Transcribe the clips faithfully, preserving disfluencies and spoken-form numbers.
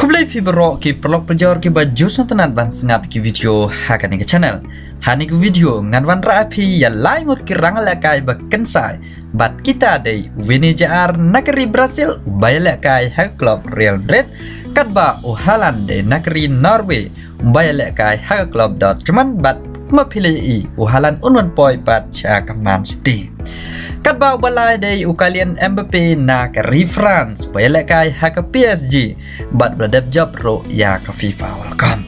Khublei phi baroh ki paralok parajor kiba ju sngewtynnat ban sngap ki video ha kane ka channel. Ha kane ka video ngan wanrah ïa phi ïa lai ngut ki rangïalehkai ba kynsai bad kita dei u Vini Jr na ka ri Brazil uba ïalehkai ha ka klub Real Madrid, katba u Haaland dei na ka ri Norway uba ïalehkai ha ka klub Dortmund bad kumba phi la ïohi u Haaland un wan poi pat sha ka Man City. Katba uba lai dei u Kylian Mbappe na ka ri France ba ïalehkai ha ka P S G bad ba la dep jop ruh ïa ka FIFA World Cup.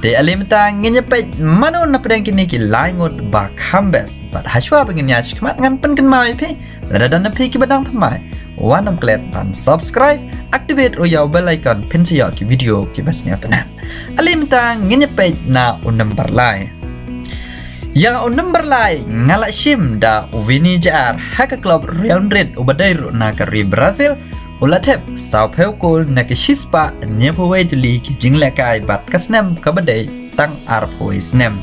Te ale mynta ngin ïa peit mano na pdeng kine ki lai ngut ba kham best bad hashwa ba ngin ïa shikmat ngan pynkynmaw ïa phi, lada don na phi kiba dang thymmai, wat nym klet ban subscribe, activate ruh ïa u bell icon phin sa ïoh ki video kiba sngewtynnat. Ale mynta ngin ïa peit na u number lai. Ïa u number lai nga la shim da u Vini Jr ha ka klub Real Madrid uba dei ruh na ka ri Brazil, u la thep sawphew kol na ki shispah hynñiewphew wei tylli ki jingïalehkai bad ka snem kaba dei tang arphew wei snem.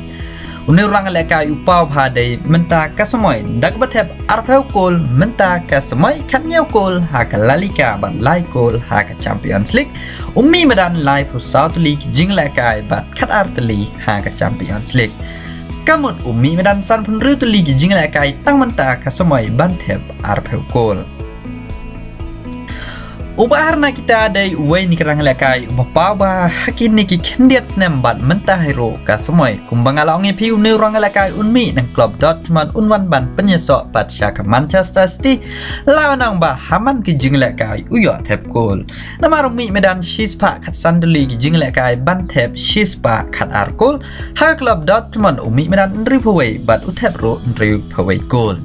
Une u rangïalehkai u paw bha dei mynta ka samoi da kaba thep arphew kol mynta ka samoi, khathynñiew kol ha ka La Liga bad lai kol ha ka Champions League. U mih madan laiphew saw tylli ki jingïalehkai bad khatar tylli ha ka Champions League. Ka mut u mih madan sanphew hynriew tylli ki jingïalehkai tang mynta ka samoi ban thep arphew kol. Uba ar na kita dei uwei na ki rangïalehkai uba paw bha ha kine ki khyndiat snem bad mynta hi ruh ka samoi. Kumba nga la ong ïa phi, une u rangïalehkai un mih na ka klub Dortmund, un wan ban pynïasoh pat sha ka Manchester City. La wan ong ba ha man ki jingïalehkai u ïoh thep kol. Namar u mih madan shispah khatsan tylli ki jingïalehkai ban thep shispah khatar kol. Ha ka klub Dortmund u mih madan hynriewphew wei bad u thep ruh hynriewphew wei kol.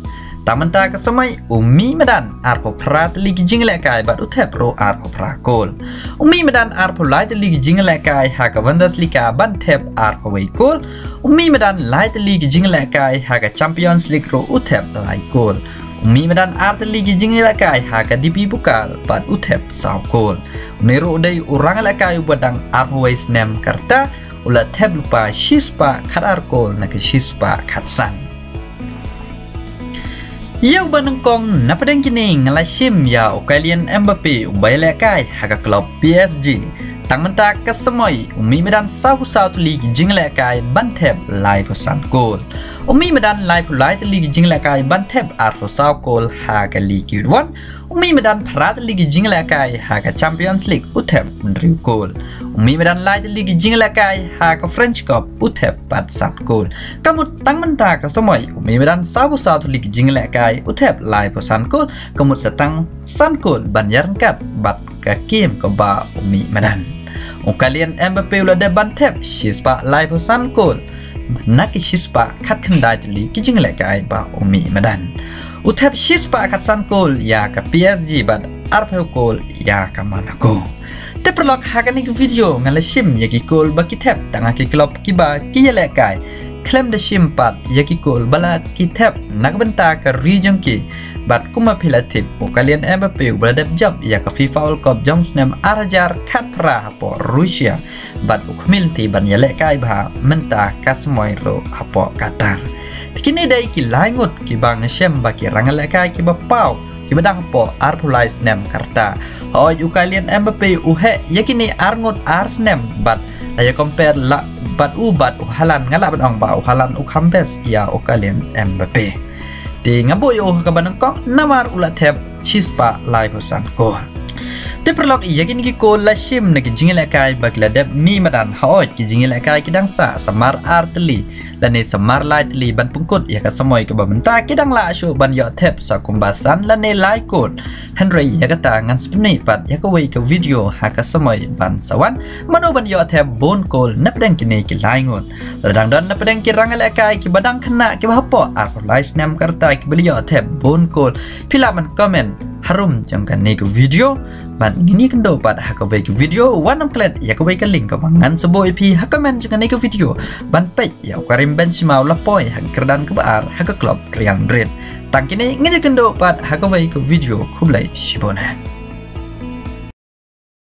Tang mynta ka samoi u mih madan arphew phra tylli ki jingïalehkai bad u thep ruh arphew phra kol. U mih madan arphew lai tylli ki jingïalehkai ha ka Bundesliga ban thep arphew wei kol. U mih madan lai tylli ki jingïalehkai ha ka Champions League ruh u thep lai kol. U mih madan ar tylli ki jingïalehkai ha ka D P Pokal bad u thep saw kol. Une ruh u dei u rangïalehkai uba dang arphew wei snem ka rta, u la thep lypa shispah khatar kol na ki shispah khatsan. Ïa uba nyngkong na pdeng kine nga la shim ïa u Kylian Mbappe uba ïalehkai ha ka klub P S G. Tang mynta ka samoi u mih madan sawphew saw tylli ki jingïalehkai ban thep laiphew san kol. U mih madan laiphew lai tylli ki jingïalehkai ban thep arphew saw kol ha ka Ligue One. U mih madan phra tylli ki jingïalehkai ha ka Champions League u thep hynriew kol. U mih madan lai tylli ki jingïalehkai ha ka French Cup u thep pat san kol. Ka mut tang mynta ka samoi u mih madan sawphew saw tylli ki jingïalehkai u thep laiphew san kol. Ka mut sa tang san kol ban ïaryngkat bad ka kem kaba u mih madan. U Kylian Mbappe u la dep ban thep shispah laiphew san kol na ki shispah khatkhyndai tylli ki jingïalehkai ba u mih madan. U thep shispah khatsan kol ïa ka P S G bad arphew kol ïa ka Monaco. Te paralok, ha kane ka video nga la shim ïa ki kol ba ki thep tang ha ki klub kiba ki ïalehkai khlem da shim pat ïa ki kol ba la ki thep na ka bynta ka ri jong ki. Bad kumba phi la tip, u Kylian Mbappe uba la dep jop ïa ka FIFA World Cup jong snem ar hajar khatphra hapoh Russia bad u khmih lynti ban ïalehkai bha mynta ka samoi ruh hapoh Qatar. Te kine dei ki lai ngut kiba nga shem ba ki rangïalehkai kiba paw kiba dang hapoh arphew lai snem ka rta. Hooid, u Kylian Mbappe u heh ïa kine ar ngut ar snem bad la ïa compare la bad u bad u Haaland, nga lah ban ong ba u Haaland u kham best ïa u Kylian Mbappe. Te nga buh ïa u ha kaba nyngkong namar u la thep shispah laiphew san kol. Te paralok, ïa kine ki kol la shim na ki jingïalehkai ba ki la dep mih madan. Hooid, ki jingïalehkai ki dang sah samar ar tylli lane samar lai tylli ban pynkut ïa ka samoi kaba mynta, ki dang lah shuh ban ïoh thep sa kumba san lane lai kol. Hynrei ïa kata ngan sa pyni pat ïa kawei ka video ha ka samoi ban sa wan, mano ban ïoh thep bun kol na pdeng kine ki lai ngut. Lada dang don na pdeng ki rangïalehkai kiba dang khynnah kiba hapoh arphew lai snem ka rta kiba la ïoh thep bun kol, phi lah ban comment harum jong kane ka video. Bad ngin ïakynduh pat ha kawei ka video. Wat nym klet ïa kawei ka link kaba ngan sa buh ïa phi ha comment jong kane ka video ban peit ïa u Karim Benzema u la poi ha ka kyrdan kaba ar ha ka klub Real Madrid. Tang kine, ngin ïakynduh pat ha kawei ka video. Khublei shibun.